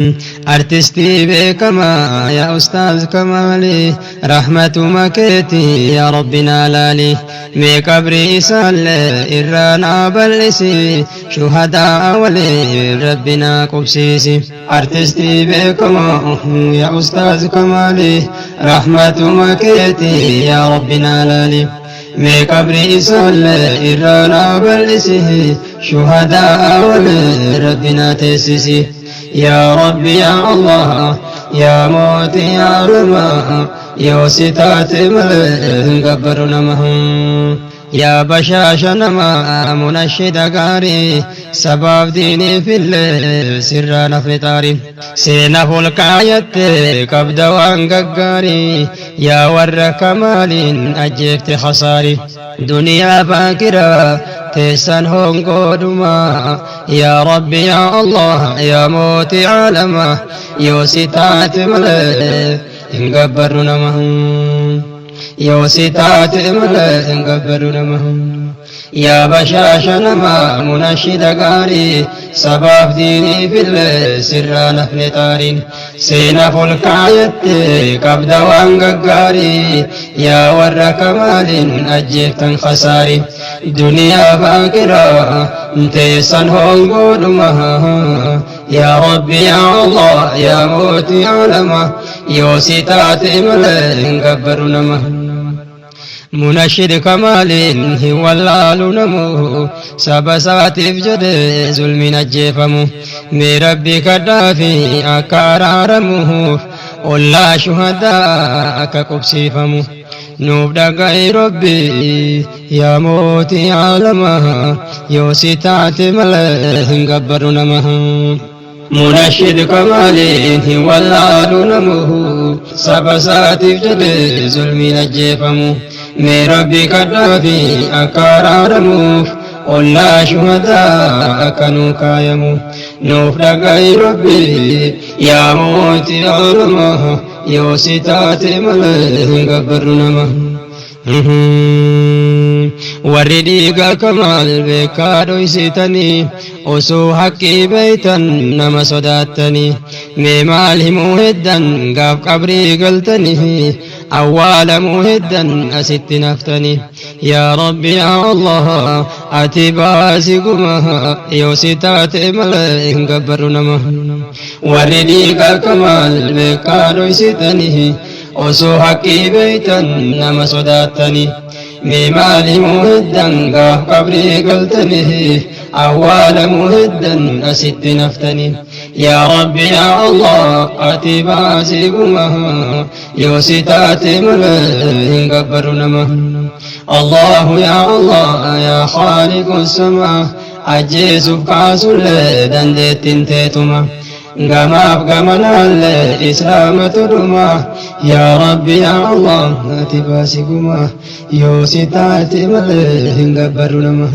Artistii beekamaa yaa ustaaz Kamaali, rahmatuma keeti yaa Rabbi naa laali. Mee qabrii isaallee irraa naa bal'isi, shuhadaa waliin Rabbi naa qubsiisi. Artistii beekamaa yaa ustaaz Kamaali, rahmatuma keeti yaa Rabbi naa laali. Mee qabrii isaallee irraa naa bal'isi, shuhadaa waliin Rabbi naa teessisi. Yaa Rabbi yaa Allah, yaa mootii aalamaa, yoo si taate malee hin gabbaru nama. Yaa bashaasha namaa, munashida gaarii, sabaaf diiniif illee sirraa nafni xaari. Seenaaf ol kaayatte qabda waan gaggaarii, yaa warra kamaaliin ajjeefte khasaari. Duniyaa baakiraa teessan hongoodhuma, yaa Rabbi yaa Allah, yaa mootii aalamaa, yoo si taate malee hin gabbarru nama. Yoo si taate malee hin gabbarru nama. Yaa bashaasha namaa, munashida gaarii, sabaaf diiniif illee sirraa nafni xaariin. Seenaaf ol kaayatte qabda waan gaggaarii, yaa warra kamaaliin ajjeeftan khasaari. Duniyaa baakiraa teessan hongoodhuma, yaa Rabbi yaa Allah, yaa mootii aalamaa, yoo si taate malee hin gabbaru nama. Munashid Kamaaliin hin wallaalu namu, saba isaatiif jedhe zulmiin ajjeefamu. Mee Rabbi kadhaafi akka araaramuuf, ollaa shuhadaa akka qubsiifamu. Nuuf dhaga'i Rabbi yaa mootii aalamaa, yoo si taate malee hin gabbaru nama. Munashid Kamaaliin hin wallaalu namu, saba isaatiif jedhe zulmiin ajjeefamu. Mee Rabbi kadhaafi akka araaramuuf, ollaa shuhadaa akka nuu kaayamu. Nuuf dhaga'i Rabbi yaa mootii aalamaa, yoo si taate malee hin gabbarru nama. Warri dhiiga Kamaal beekaa dhoysitanii, osoo haqqii beeytan nama sodaattanii, mee maal himuu heddan gaaf qabrii galtanii, awwaalamuu heddan asitti naftanii? Yaa Rabbi yaa Allah, ati baasi guma, yoo si taate malee hin gabbarru nama. Warri dhiiga Kamaal beekaa dhoysitanii, osoo haqqii beeytan nama sodaattanii, mee maal himuu heddan gaaf qabrii galtanii, awwaalamuu heddan asitti naftanii? Yaa Rabbi yaa Allah, ati baasii guma, yoo si taate malee hin gabbaru nama. Allahu yaa Allah, yaa khaaliqu samaa, ajjeesuuf kaasullee dandeettiin teetuma. Gamaaf gamanaallee islaamatu dhuma. Yaa Rabbi yaa Allah, ati baasi guma, yoo si taate malee hin gabbarru nama.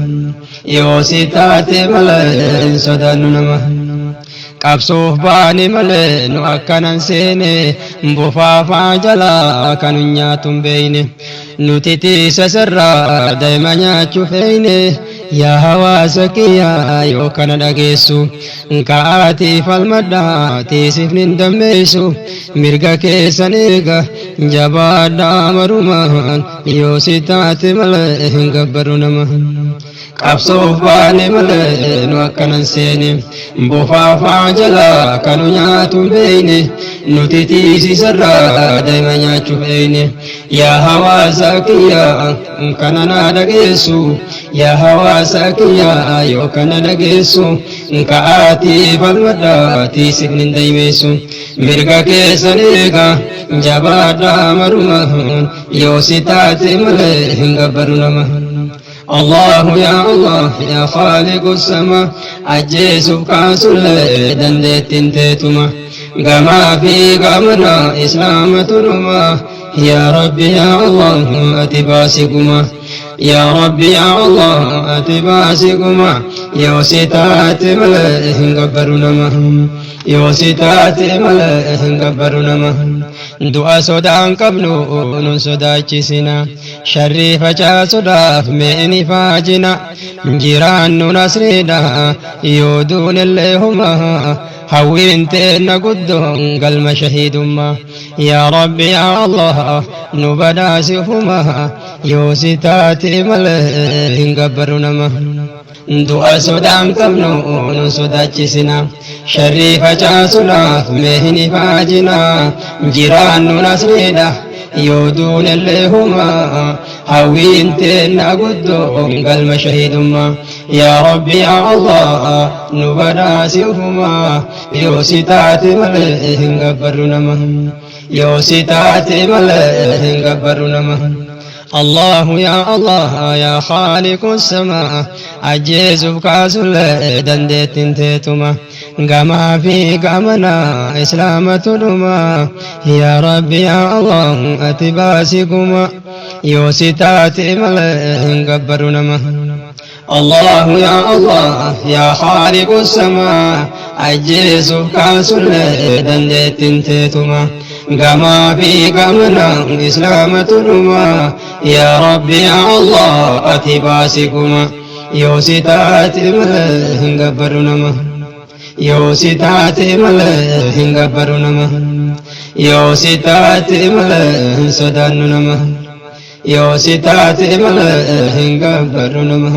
Yoo si taate malee hin sodaannu nama. Qabsoof baane malee nu akkanan seene, bufaafaa jalaa kan nyaatu hin beeyne. Nuti tiisa sirraa daa'ima nyaachuu feeyne. Yaa hawaasa kiyyaa, yoo kana dhageessu, ka'aatii falmadhaa, tiisifni hin dammeessu. Mirga keessan eega, jabaadhaa marumaan, yoo si taate malee hin gabbaru nama. Qabsoof baane malee nu akkanan seene, bufaafaa jalaa kanu nyaatu hin beeyne. Nuti tiisisarraa daa'ima nyaachuu feeyne. Yaa hawaasa kiyyaa, kana naa dhageessu, yaa hawaasa kiyyaa, yoo kana dhageessu, ka'aatii falmadhaa, tiisifni hin daymeessu. Mirga keessan eega, jabaadhaa marumaan, yoo si taate malee hin gabbaru nama. Allahu yaa Allah, yaa khaaliqu sama, ajjeesuuf kaasullee dandeettiin teetuma. Gamaa fi gamana islaamatu dhuma. Yaa Rabbi yaa Allah, ati baasi guma. Yaa Rabbi yaa Allah, ati baasi guma, yoo si taate malee hin gabbaru nama. Yoo si taate malee hin gabbaru nama. Du'a sodaan qabnu nun sodaachisina. Sharrii facaasuudhaaf mee ni faajina. Jiraannu nasriidha yoo duunellee homaa. Hawwiin teenna guddoon galma shahiidummaa. Yaa Rabbi yaa Allah nu badhaasi ufumaa. Yoo si taate malee hin gabbaru nama. Du'a sodaan qabnu nu sodaachisina. Sharrii facaasuudhaaf mee hin ifaajina. Jiraannu nasriidha yoo duunellee homaa. Hawwiin teenna guddoon galma shahiidummaa. Yaa Rabbi yaa Allah nu badhaasi ufumaa. Yoo si taate malee hin gabbarru nama. Yoo si taate malee hin gabbarru nama. الله يا الله يا خالق السماء أجيز كاسل دندت تيتما قما في قمنا إسلامة دما يا ربي يا الله أتباسكما يوسيتات ملئ قبرنا ما الله يا الله يا خالق السماء أجيز كاسل دندت تيتما قما في قمنا إسلامة دما يا ربي يا الله أتباسكما يوسيتات ملئ قبرنا ما يوسيتات ملئ قبرنا ما يوسيتات ملئ صداننا ما يوسيتات ملئ قبرنا ما.